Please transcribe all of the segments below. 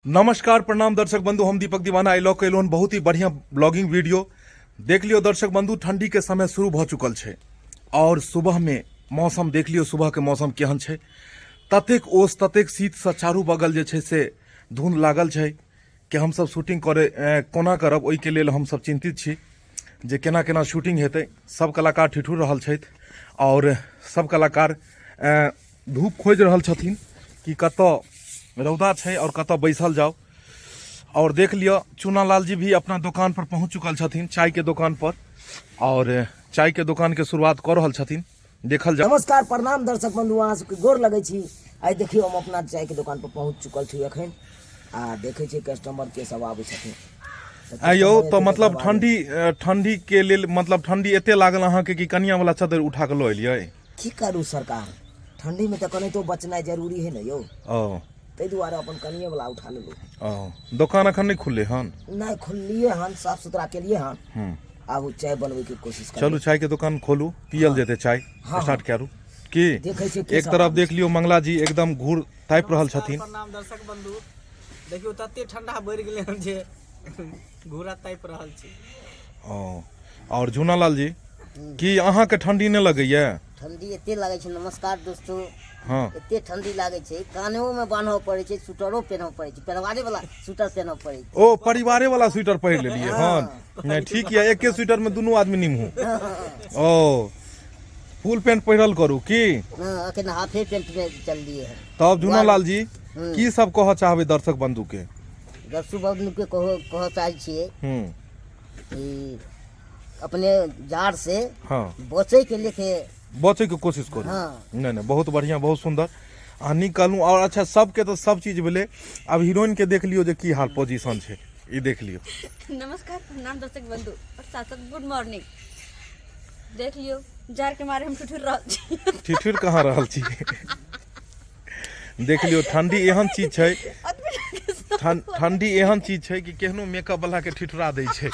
नमस्कार प्रणाम दर्शक बंधु, हम दीपक दीवाना आइ लऽ कऽ एलहुँ हन बहुत ही बढ़िआँ ब्लॉगिंग वीडियो। देख लियौ दर्शक बंधु, ठंडी के समय शुरू भऽ चुकल छै और सुबह में मौसम देख लियौ, सुबह के मौसम केहन छै। ततेक ओस ततेक शीतसँ चारू बगल जे छै से धुंध लागल छै कि हमसब शूटिंग करे कोना करब, ओहिके लेल हमसब चिन्तित छी जे केना केना शूटिंग हेतै। सब कलाकार ठिठुर रहल छथि और सब कलाकार धूप खोजि रहल छथिन कि कतऽ रौदा छै और कतऽ बैसल जाउ। और देख लिअ, चूनालाल जी भी अपना दोकान पर पहुंच चुकल छथिन, चाय के दोकान पर, और चाय के दोकान के शुरुआत कऽ रहल छथिन। देखल जाउ। नमस्कार प्रणाम दर्शक बंधु, अहाँ सबके गोर लगै छी। आइ देखियौ हम अपना चाय के दोकान पर पहुंच चुकल छी एखन, आ देखै छियै कस्टमर के सब आबै छथिन। आ यौ, तऽ मतलब ठंडी ठंडी के लेल मतलब ठंडी एते लागल अहाँके कि कनिया वाला चद्दर उठा कऽ लऽ एलियै? की करू सरकार, ठंडी में तऽ कनितो बचनाइ जरूरी है ने यौ। ओ ताहि दुआरे अपन कनिये वाला उठा लेलहुँ। ओ दोकान अखन नहि खुलले हन? नहि खुललिए हन, साफ सुथरा केलिए हन। आब चाय बनबै के कोशिश करू। चलू चाय के दोकान खोलू, पियल जेतै चाय। स्टार्ट करू की। देखै छियै की एक सब तरफ आबै देख लियौ, मंगला जी एकदम घूर तापि रहल छथिन। प्रणाम दर्शक बंधु, देखियौ तते ठंडा बढ़ि गेलै हन जे घूरा तापि रहल छी। ओ और झूनालाल जी, की अहाँके ठंडी नहि लगैया? ठंडी एते लागै छै। नमस्कार दोस्तो। एते ठंडी लागै छै, कानों में बान्हऽ पड़ै छै, स्वेटरो पेन्हऽ पड़ै छै, परिवारे वाला स्वेटर पेन्हऽ पड़ै छै। ओ परिवारे वाला स्वेटर पहिर लेलियै हन? नहि ठीक यऽ, एके स्वेटर में दुनू आदमी निमहू। ओ फुल पेंट पहिरल करू की? हँ, अखन हाफे पेंट में चललियै हन। तब झूनालाल जी, की सब कहऽ चाहबै दर्शक बंधु के? दर्शक बंधु के कहऽ चाहै छियै कि अपने जाड़ से बचे के लिए बचे के कोशिश करू। नहीं नहीं, बहुत बढ़िया, बहुत सुंदर, अहाँ नीक कहलहुँ। और अच्छा, सबके तऽ सब चीज भेलै, आब हीरोइन के देख लियौ जे की हाल पोजीशन छै, ई देख लियौ। नमस्कार प्रणाम दर्शक बंधु और साथ साथ गुड मॉर्निंग। देख लियौ, जाड़ के मारे हम ठिठुर रहल छी। ठिठुर कहाँ रहल छी? देख लियौ, ठंडी एहन चीज छै, ठंडी एहन चीज छै कि केहनो मेकअप वाला के ठिठुरा दै छै।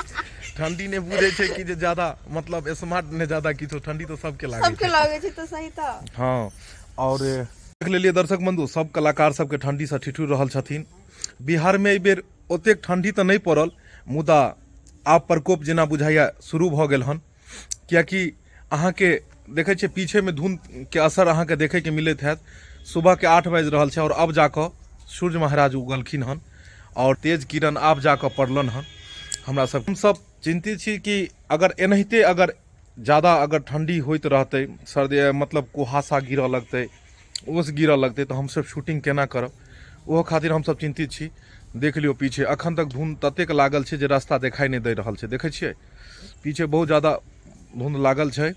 ठंडी नहि बुझै छै कि जे ज्यादा मतलब स्मार्ट नहि ज्यादा किछो, ठंडी तऽ सबके लागै सबके छै। लागै छै तऽ सही तऽ। हँ, और देख लेलियै दर्शक बंधु, सब कलाकार सबके ठंडी से ठिठुर रहल छथिन। बिहार में एहि बेर ओतेक ठंडी तऽ नहि पड़ल, मुदा आब प्रकोप जेना बुझाइया शुरू भऽ गेल हन, कियाकि अहाँके देखै छियै पीछेमे धुंधके असर अहाँके देखैके मिलैत हैत। सुबहके 8 बाजि रहल छै और अब जाकऽ सूर्य महाराज उगलखिन हन और तेज किरण आब जाकऽ पड़लनि हन। हमरा सब हमसब चिन्तित छी कि अगर एनाहिते अगर ज्यादा अगर ठंडी होइत रहतै, सर्दी मतलब कुहासा गिरऽ लगतै, ओस गिरऽ लगतै, तऽ हमसब शूटिंग केना करब? ओहो खातिर हमसब चिन्तित छी। देख लियौ पीछे अखन तक धुंध ततेक लागल छै जे रास्ता देखाइ नहि दऽ रहल छै। देखै छियै पीछे बहुत ज्यादा धुंध लागल छै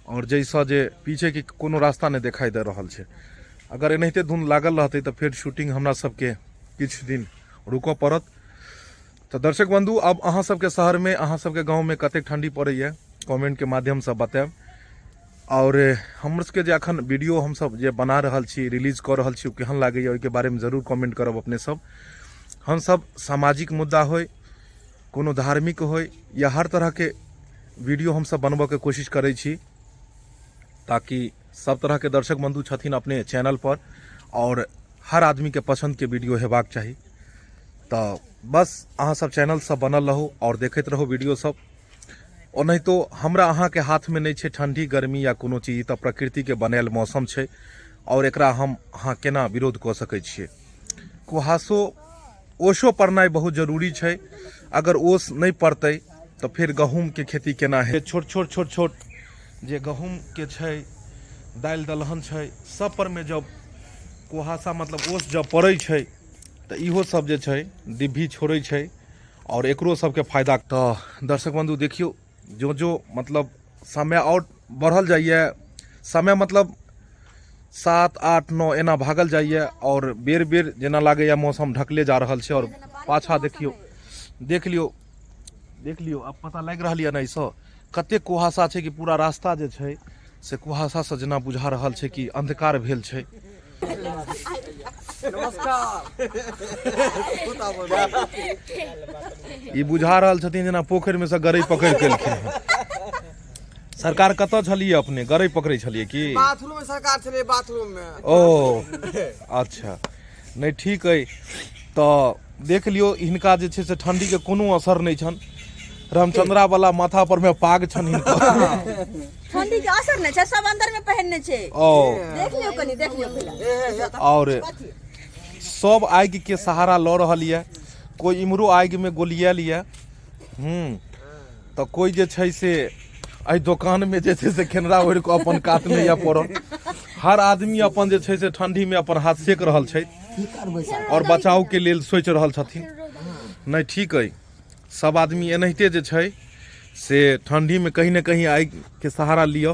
और जाहिसँ जे पीछेके कोनो रास्ता नहि देखाइ दऽ रहल छै। अगर एनाहिते धुंध लागल रहतै तऽ फेर शूटिंग हमरा सबके किछु दिन रुकऽ पड़त। तऽ दर्शक बंधु, आब अहाँ सबके शहरमे, अहाँ सबके गाँवमे कतेक ठंडी पड़ैए कमेंटके माध्यमसँ बतायब। और हमर सबके जे अखन वीडियो हमसब जे बना रहल छी, रिलीज कऽ रहल छी, ओ केहन लागैए ओहिके बारेमे जरूर कमेंट करब अपने सब। हमसब सामाजिक मुद्दा होइ, कोनो धार्मिक होइ, या हर तरहके वीडियो हमसब बनबऽके कोशिश करै छी, ताकि सब तरहके दर्शक बंधु छथिन अपने चैनल पर और हर आदमीके पसन्दके वीडियो हेबाक चाही। तऽ बस अहाँ सब चैनल सब बनल रहू और देखैत रहू वीडियो सब। ओनाहितो हमरा अहाँके हाथमे नहि छै ठंडी गर्मी या कोनो चीज, तऽ प्रकृतिके बनायल मौसम छै और एकरा हम अहाँ केना विरोध कऽ सकै छियै। कुहासो ओसो पड़नाइ बहुत जरूरी छै। अगर ओस नहि पड़तै तऽ फेर गहूँमके खेती केना हेतै? छोट छोट छोट छोट जे गहूँमके छै, दालि दलहन छै, सब परमे जब कुहासा मतलब ओस जब पड़ै छै तऽ इहो सब जे छै डिब्भी छोड़ै छै और एकरो सबके फायदा। तऽ दर्शक बंधु देखियौ, जो जो मतलब समय और बढ़ल जाइए, समय मतलब 7 8 9 एना भागल जाइए और बेर बेर जेना लागैए मौसम ढकले जा रहल छै। और पाछा देखियौ, देख लियौ, देख लियौ, आब पता लागि रहल यऽ ने एहिसँ कतेक कुहासा छै कि पूरा रास्ता जे छै से कुहासासँ जेना बुझा रहल छै कि अन्धकार भेल छै। ई बुझा रहल छथिन जेना पोखरिमे सँ गरई पकड़ि के एलखिन हन। सरकार कतऽ छलियै अपने? गरई पकड़ै छलियै की? बाथरूम में सरकार छलै, बाथरूम में। ओ अच्छा, नहि ठीक अइ। तऽ देख लियौ हिनका जे छै से ठण्डीके कोनो असर नहि छनि रामचंद्रा वाला माथा पर में पाग छनि हिनकर ठंडी के असर नहि छै सब अंदर में पहिनने छै ओ देख लियौ कनी देख लियौ पहिले आओर सब आगि के सहारा लऽ रहल यऽ कोइ इम्हरो आगिमे गोलियाल यऽ तऽ कोइ जे छै से एहि दोकानमे जे छै से खेनरा ओढ़ि कऽ अपन कातमे यऽ पड़ल हर आदमी अपन जे छै से ठण्डीमे अपन हाथ सेक रहल छथि की करबै सर आओर बचावके लेल सोचि रहल छथिन नहि ठीक अइ सब आदमी एनाहिते जे छै से ठण्डीमे कहीं ने कहीं आगिके सहारा लिअ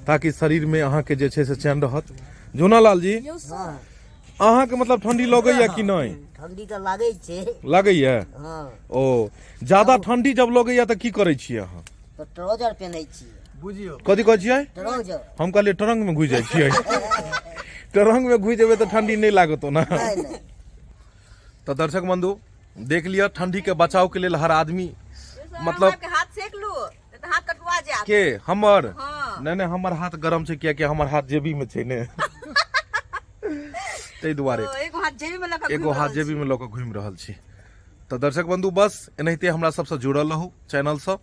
ताकि शरीरमे अहाँके जे छै से चैन रहत झूनालाल जी अहाँके मतलब ठंडी लगैया कि नहि ठंडी तऽ लागै छै लगैया हँ ओ ज्यादा ठंडी जब लगैया तऽ की करै छियै अहाँ तऽ ट्राउजर पहिनै छियै बुझियौ कथी कहै छियै ट्राउजर हम कहलियै ट्रंक में घुसि जाइ छियै ट्रंक में घुसि जेबै तऽ ठंडी नहि लागत ओना नहि नहि तऽ दर्शक बंधु देख लिअ ठंडी के बचाव के लेल हर आदमी मतलब के हाथ सेक लू नहीं तऽ हाथ कटुआ जायत के हमर हाँ। नहि नहि हमर हाथ गरम छै कियाकि हमर हाथ जेबी में छै ने ताहि दुआरे तो एगो हाथ जेबी में लऽ कऽ एगो घुमि हाथ रहल जेबीमे लऽ कऽ घुमि रहल छी तऽ दर्शक बंधु बस एनाहिते हमरा सबसँ जुड़ल रहू चैनलसँ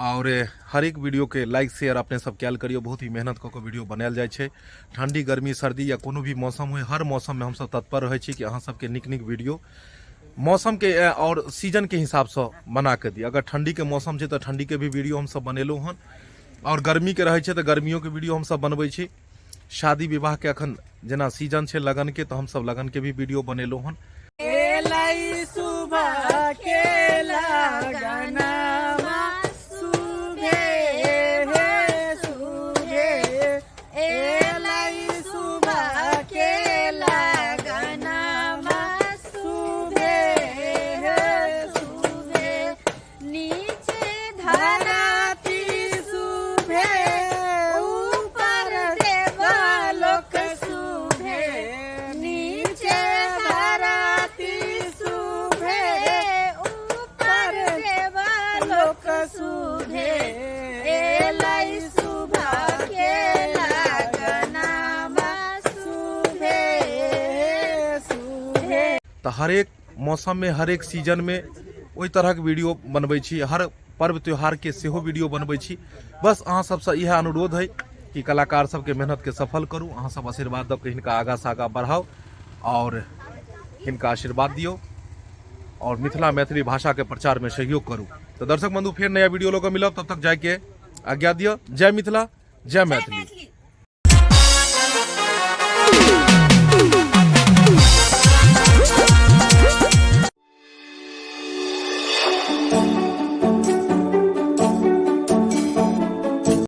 आओर हरेक वीडियोके लाइक शेयर अपने सब कयल करियौ बहुत ही मेहनत कऽ कऽ वीडियो बनायल जाइ छै ठण्डी गर्मी सर्दी या कोनो भी मौसम होइ हर मौसममे हमसब तत्पर रहै छी कि अहाँ सबके नीक नीक वीडियो मौसमके आओर सीजनके हिसाबसँ बना कऽ दी अगर ठण्डीके मौसम छै तऽ ठण्डीके भी वीडियो हमसब बनेलहुँ हन आओर गर्मीके रहै छै तऽ गर्मियोके वीडियो हमसब बनबै छी शादी विवाहके अखन जेना सीजन छै लगनके तऽ हमसब लगनके भी वीडियो बनेलहुँ हन एलै सुबह के लगनमा सुबे हे सुबे एलै सुबह के लगनमा सुबे हे सुबे नीचे धरती सुभे ऊपर देवलोक सुभे नीचे धरती सुभे ऊपर देवलोक लोक सुभे एलै सुबह के लगनमा सुभे सुभे तऽ हरेक मौसममे हरेक सीजनमे ओहि तरहक वीडियो बनबै छी हर पर्व त्योहारके सेहो वीडियो बनबै छी बस अहाँ सबसँ इएह अनुरोध है कि कलाकार सबके मेहनतके सफल करू अहाँ सब आशीर्वाद दऽ के हिनका आगाँ से आगाँ बढ़ाउ आओर हिनका आशीर्वाद दियौ और मिथिला मैथिली भाषा के प्रचार में सहयोग करू तो दर्शक बंधु फिर नया वीडियो लऽ कऽ मिलब तब तक जायके आज्ञा दिअ जय मिथिला जय मैथिली मैथिली।